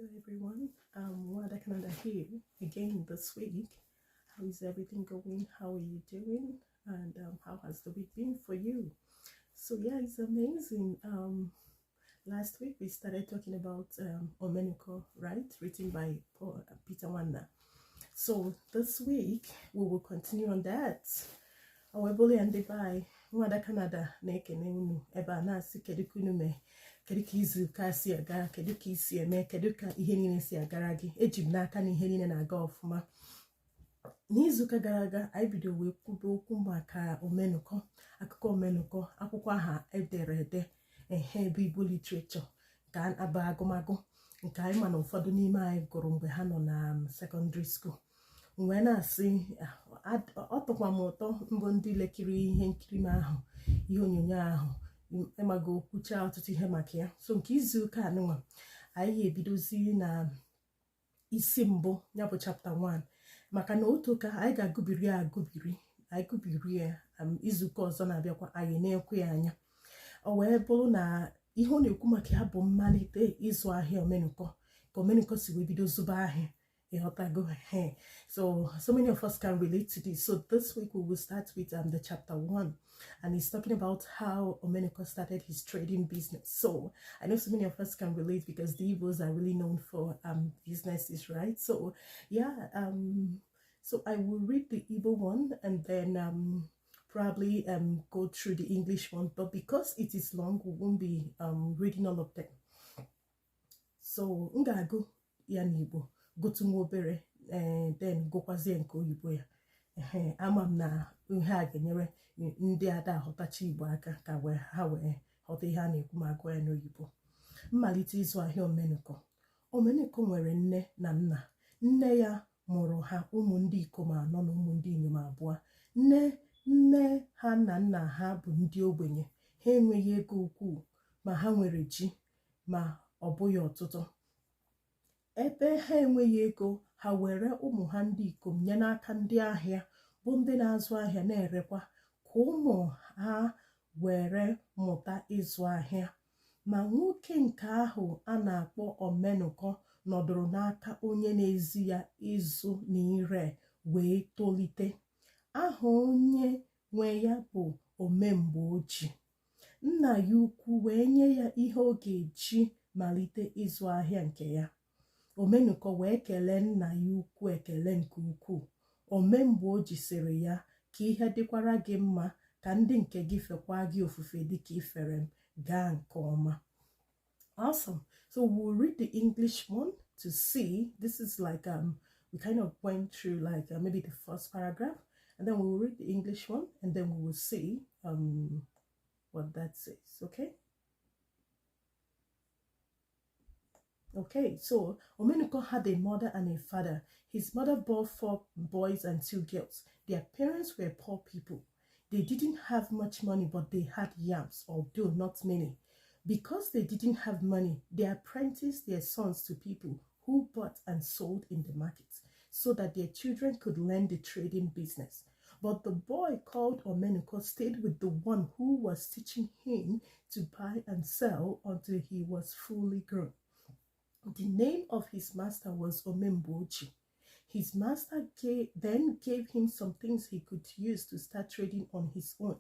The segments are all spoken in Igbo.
Hello everyone, Nwada Canada here again this week. How is everything going? How are you doing? And how has the week been for you? So yeah, it's amazing. Last week we started talking about Omenụkọ, right? Written by Peter Nwanna. So this week we will continue on that. Awebole ndị be anyị, Nwada Canada na-ekene unu ebe a na-asị kedu ka unu mee, kedu ka izu ụka si aga, kedu ka isi eme, kedu ka ihe niile si agara gị. Eji m n'aka na ihe niile na-aga ọfụma. N'izuụka gara aga anyị bido wee kwube okwu maka Omenụkọ, akụkọ Omenụkọ, akwụkwọ aha edere ede ehe bụ Igbo literature nke abụ agụmagụ nke anyị ma na ụfọdụ n'ime anyị gụrụ mgbe ha nọ na secondary school. Wee na-asị ọ tọkwa m ụtọ mbụ ndị lekiri ihe nkiri m ahụ, ihe onyonyo ahụ, ịmago kwucha ọtụtụ ihe maka ya. So nke izu ụka anụnwa anyị ga-ebidozi na isi mbụ ya bụ chapter 1, maka na otu ụka anyị ga-agụbiri ya agụbiri, anyị gụbiri ya, izuụka ọzọ na-abịakwa anyị na-ekwe ya anya. O wee bụrụ na ihe ọ na-ekwu maka ya bụ mmalite ịzụ ahịa Omenụkọ, ka Omenụkọ si wee bido zụba ahịa, ịghọtago? He so many of us can relate to this. So this week we will start with the chapter 1, and he's talking about how Omenụkọ started his trading business. So I know so many of us can relate because the Igbos are really known for businesses, right? So yeah, so I will read the Igbo one and then probably go through the English one, but because it is long, we won't be reading all of them. So m ga-agụ ya n'Igbo, gụtụ nwa obere, ee, then gụkwazie nke oyibo ya. Ehe, ama m na ihe a ga-enyere ndị ada aghọtacha Igbo aka ka wee ha wee ghọta ihe a na-ekwu ma agụọ ya n'oyibo. Mmalite ịzụ ahịa Omenụkọ. Omenụkọ nwere nne na nna. Nne ya mụrụ ha ụmụ ndị ikom anọ na ụmụ ndị inyom abụọ. Nne nne ha na nna ha bụ ndị ogbenye. Ha enweghị ego ukwuu, ma ha nwere ji, ma ọ bụghị ọtụtụ. Ebe ha enweghị ego, ha were ụmụ ha ndị ikom nye n'aka ndị ahịa bụ ndị na-azụ ahịa na-erekwa, ka ụmụ ha were mụta ịzụ ahịa. Ma nwoke nke ahụ a na-akpọ Omenụkọ nọdụrụ n'aka onye na-ezi ya ịzụ na ire wee tolite. Aha onye nwe ya bụ Omemgbeoji. Nna ya ukwu wee nye ya ihe ọ ga-eji malite ịzụ ahịa nke ya. Omenụkọ wee kelee nna ya ukwu ekele nke ukwuu. Omemgbeoji sịrị ya, "Ka ihe dịkwara gị mma, ka ndị nke gị fekwa gị ofufe dịka ifere m. Gaa nke ọma." Awesome. So we'll read the English one to see. This is like we kind of went through like maybe the first paragraph, and then we will read the English one and then we will see what that says. Okay, so Omenụkọ had a mother and a father. His mother bore four boys and two girls. Their parents were poor people. They didn't have much money, but they had yams, although not many. Because they didn't have money, they apprenticed their sons to people who bought and sold in the market so that their children could learn the trading business. But the boy called Omenụkọ stayed with the one who was teaching him to buy and sell until he was fully grown. The name of his master was Omemgbeoji. His master then gave him some things he could use to start trading on his own.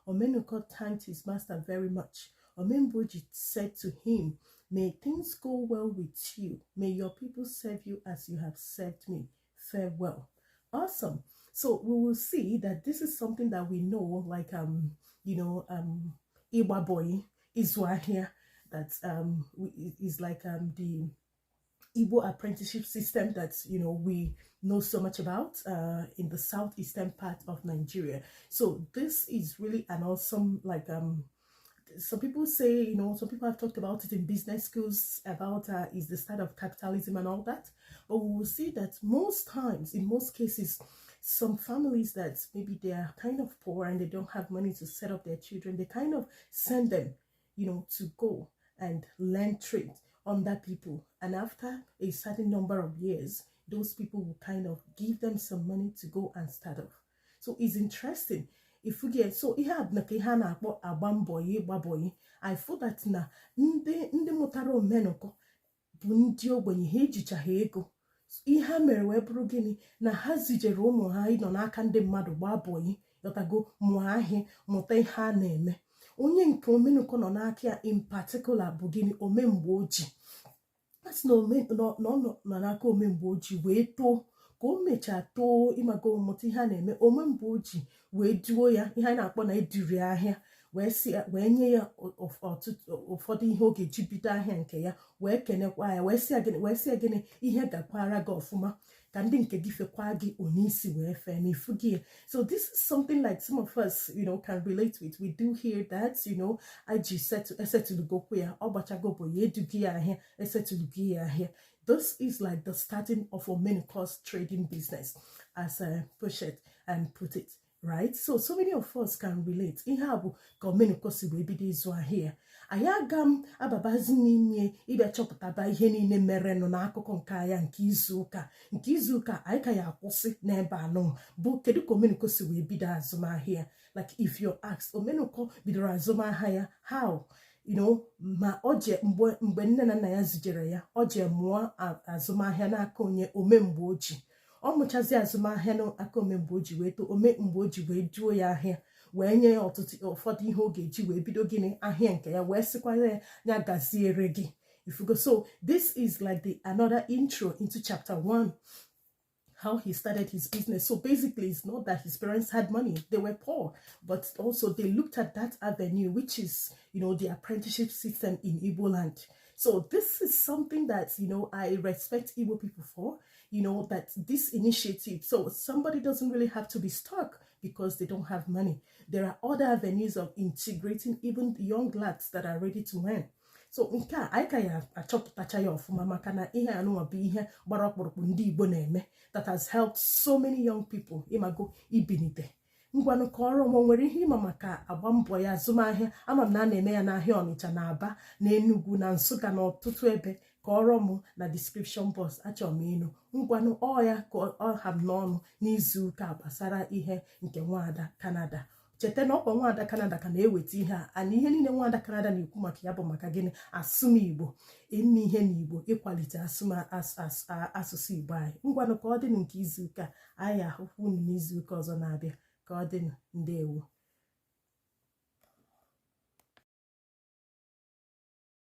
Omenụkọ thanked his master very much. Omemgbeoji said to him, "May things go well with you. May your people serve you as you have served me. Farewell." Awesome. So we will see that this is something that we know, like ịgba boy, ịzụ ahịa, that is like the Igbo apprenticeship system that we know so much about in the southeastern part of Nigeria. So this is really an awesome, like some people say, some people have talked about it in business schools about is the start of capitalism and all that. But we will see that most times, in most cases, some families that maybe they are kind of poor and they don't have money to set up their children, they kind of send them to go and learn trade under people. And after a certain number of years, those people will kind of give them some money to go and start off. So it's interesting. If we get so ihe a bụ ka ihe a na-akpọ agba mbọ ya, ịgba bọyị, I feel that na ndị mụtara Omenụkọ Bụ ndị ogbenye, ha ejichaghị ego. Ihe ha mere wee bụrụ gịnị? Na ha zijere ụmụ ha ịnọ n'aka ndị mmadụ gbaa bọyị, ghọtago, mụọ ahịa, mụta ihe a na-eme. Onye nke Omenụkọ nọ n'aka ya in particular bụ gịnị? Omemgbe Oji. A sị na ọ nọ n'aka Omemgbe Oji wee too. Ka o mechaa too, ịmago, mụta ihe a na-eme, Omemgbe Oji wee duo ya, ihe anyị na-akpọ na eduri ahịa, wee si ya, wee nye ya ọtụtụ ụfọdụ ihe ọ ga-eji bido ahịa nke ya, wee kenekwa ya, wee sị ya gịnị? Wee sị ya gịnị? Ihe gakwara gị ọfụma, ka ndị nke gị fekwa gị onyeisi wee fee ma ifu gị. So this is something like some of us can relate with. We do hear that aji esetụlugokwu ya, ọ gbachago bụ ya, edugi ya ahịa, esetụlugo ya ahịa. This is like the starting of Omenuko's trading business, as I push it and put it, right? So many of us can relate. Ihe a bụ ka Omenuko si wee bido ịzụ ahịa. Anyị aga m ababazi n'ime ịbịa chọpụtaba ihe niile merenụ n'akụkọ nke anya nke izu ụka. Anyị ka ya akwụsị n'ebe anọ bụ kedu ka Omenuko si wee bido azụmahịa. Like, if you're asked, Omenuko bidoro azụmahịa ya how? Ma ọ je mgbe nne na nna ya zijere ya, ọ je mụọ azụmahịa n'aka onye? Omemgbe Oji. Ọ mụchazi azụmahịa n'aka Omemgbe Oji wee too. Omemgbe Oji wee duo ya ahịa, wee nye ya ọtụtụ ụfọdụ ihe ọ ga-eji wee bido gịnị? Ahịa nke ya, wee sịkwa ya ya gaziere gị. If you go, so this is like the another intro into chapter one, how he started his business. So basically, it's not that his parents had money, they were poor, but also they looked at that avenue, which is the apprenticeship system in Igbo land. So this is something that I respect Igbo people for, that this initiative. So somebody doesn't really have to be stuck because they don't have money. There are other avenues of integrating even the young lads that are ready to learn. So nke a anyị ka ya achọpụtacha ya ọfụma, maka na ihe anụnwa bụ ihe gbara ọkpụrụkpụ ndị Igbo na-eme that has helped so many young people, ịmago, ibinite. Ngwanụ, kọọrọ m, o nwere ihe ịma maka agba mbọ ya azụmahịa? Ama m na a na-eme ya n'ahịa Ọnịcha na Aba na Enugu na Nsụka na ọtụtụ ebe. Kọọrọ m na description box, achọrọ m ịnụ. Ngwanụ, ọ ya ka ọ ha m n'ọnụ n'izu ụka gbasara ihe nke Nwaada Canada. Cheta na ọkwa Nwaada Canada ka na-eweta ihe a, ana ihe niile Nwaada Canada na-ekwu maka ya bụ maka gịnị? Asụm Igbo, ime ihe n'Igbo, ịkwalite asụsụ Igbo anyị. Ngwanụ, ka ọ dịnụ nke izuụka anyị, ahụkwa unu n'izuụka ọzọ na-abịa. Ka ọ dịnụ, ndewo.